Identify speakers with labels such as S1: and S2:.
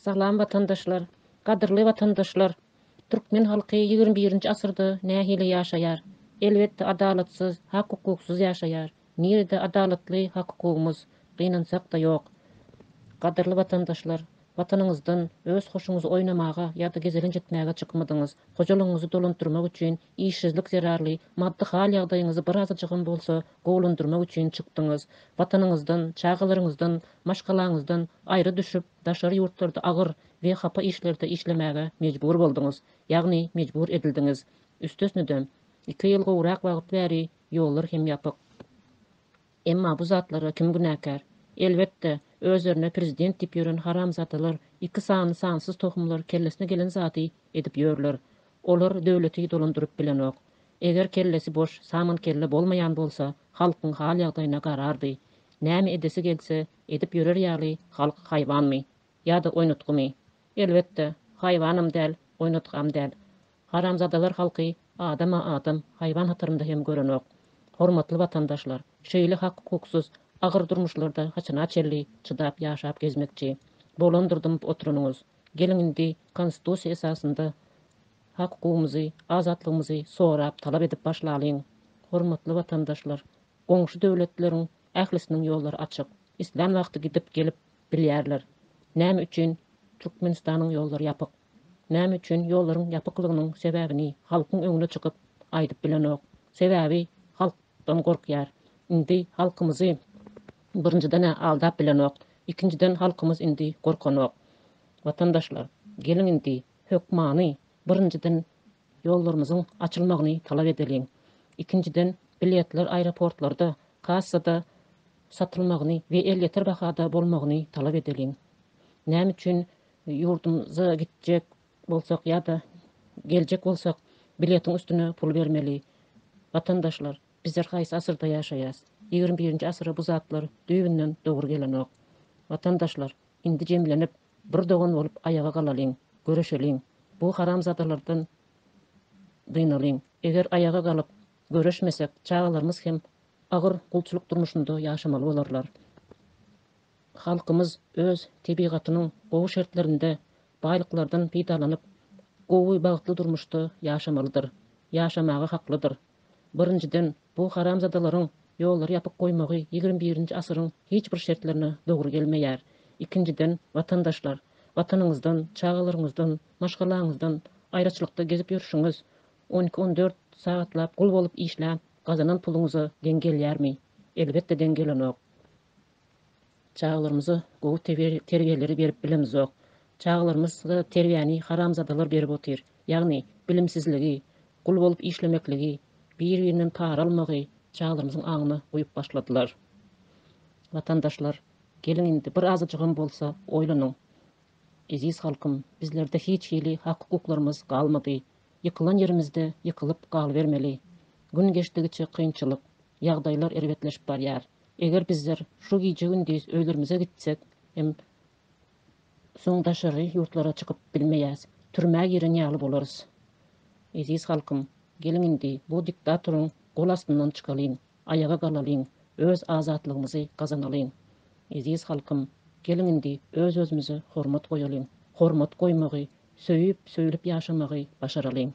S1: Salam watandaşlar! Gadyrly watandaşlar! Türkmen halky 21-nji asyrda nähili ýaşaýar? Elbetde adalatsyz, hak-hukuksyz ýaşaýar. Nirede adalatly hak-hukugymyz? Gynansak-da ýok. Gadyrly watandaşlar! Watanyňyzdan öz hoşuňyzy oýnamaga ýa-da gezelenç etmäge çykmadyňyz. Hojalygyňyzy dolandyrmak üçin, işsizlik zerarly maddy hal-ýagdaýyňyzy birazajygam bolsa gowulandyrmak üçin çykdyňyz. Watanyňyzdan, çagalaryňyzdan, maşgalaňyzdan aýra düşüp, daşary ýurtlarda agyr we hapa işlerde işlemäge mejbur bolduňyz, ýagny mejbur edildiňiz. Üstesine-de, iki ýyl gowrak wagt bäri ýollar hem ýapyk. Emma bu zatlara kim günäkär? Elbetde, özlerine prezident diýip ýören haramzadalar, iki sany sansyz tohumlar kellesine gelen zady edip ýörler. Olar döwleti dolandyryp bilenok. Eger kellesi boş, samankelle bolmaýan bolsa, halkyň hal-ýagdaýyna garardy. Näme edesi gelse, edip ýörer ýaly halk haýwanmy? Ýa-da oýnatgymy? Elbetde, haýwanam däl, oýnatgam däl. Haramzadalar halky adam-a adam, haýwan hatarynda hem görenok. Hormatly watandaşlar, şeýle hak-hukuksyz, agyr durmuşlarda haçana çenli çydap ýaşap gezmekçi? Bolandyr dymyp oturanyňyz. Geliň indi Konstitusiýa esasynda hak-hukugymyzy, azatlygymyzy sorap, talap edip başlalyň. Hormatly watandaşlar, goňşy döwletleriň ählisiniň ýollary açyk. Islän wagty gidip gelip bilýärler. Näme üçin Türkmenistanyň ýollary ýapyk? Näme üçin ýollaryň ýapyklygynyň sebäbini halkyň öňüne çykyp aýdyp bilenok. Sebäbi halkdan gorkýar. Indi halkymyzy birinjiden-ä aldap bilenok, ikinjiden halkymyz indi gorkanok. Watandaşlar, geliň indi hökmany birinjiden ýollarymyzyň açylmagyny talap edeliň. Ikinjiden biletler aeroportlarda, kassada satylmagyny we elýeter bahada bolmagyny talap edeliň. Näme üçin Ýurdumyza gitjek bolsak ýa-da geljek bolsak biletiň üstüne pul bermeli. Watandaşlar, bizler haýsy asyrda ýaşaýas? 21-nji asyra bu zatlar düýbünden dogry gelenok. Watandaşlar, indi jemlenip, bir dogan bolup aýaga galalyň, göreşeliň. Bu haramzadalardan dynalyň. Eger aýaga galyp, göreşmesek, çagalarymyz hem agyr gulçulyk durmuşynda ýaşamaly bolarlar. Halkymyz öz tebigatynyň gowy şertlerinde baýlyklardan peýdalanyp, gowy, bagtly durmuşda ýaşamalydyr, ýaşamaga haklydyr. Birinjiden, bu haramzadalaryň ýollary ýapyk goýmagy 21-nji asyryň hiç bir şertlerine dogry gelmeýär. Ikinjiden, watandaşlar, Watanyňyzdan, çagalaryňyzdan, maşgalaňyzdan aýraçylykda gezip ýörşüňiz, on iki-on dört sagatlap gul bolup işläp gazanan puluňyza deň gelýärmi? Elbetde deň gelenok. Çagalarymyza gowy terbiýeleri berip bilemizok. Çagalarymyza terbiýäni haramzadalar berip otyr. Ýagny, bilimsizligi, gul bolup işlemekligi, bir-birinden para almagy çagalarymyzyň aňyna guýup başladylar. Watandaşlar, geliň indi bir azajygam bolsa oýlanyň. Eziz halkym, bizlerde hiç hili hak-hukuklarymyz galmady. Ýykylan ýerimizde ýykylyp galybermeli. Gün geçdigiçe kynçylyk, ýagdaýlar erbetleşip barýar. Eger bizler şu gije-gündiz öýlerimize gitsek hem soň daşary ýurtlara çykyp bilmeýäs. Türmä giren ýaly bolarys. Eziz halkym, geliň indi bu diktatoryň gol astyndan çykalyň, aýaga galalyň, öz azatlygymyzy gazanalyň. Eziz halkym, geliň indi öz-özümize hormat goýalyň, hormat goýmagy, söýüp, söýlüp ýaşamagy başaralyň.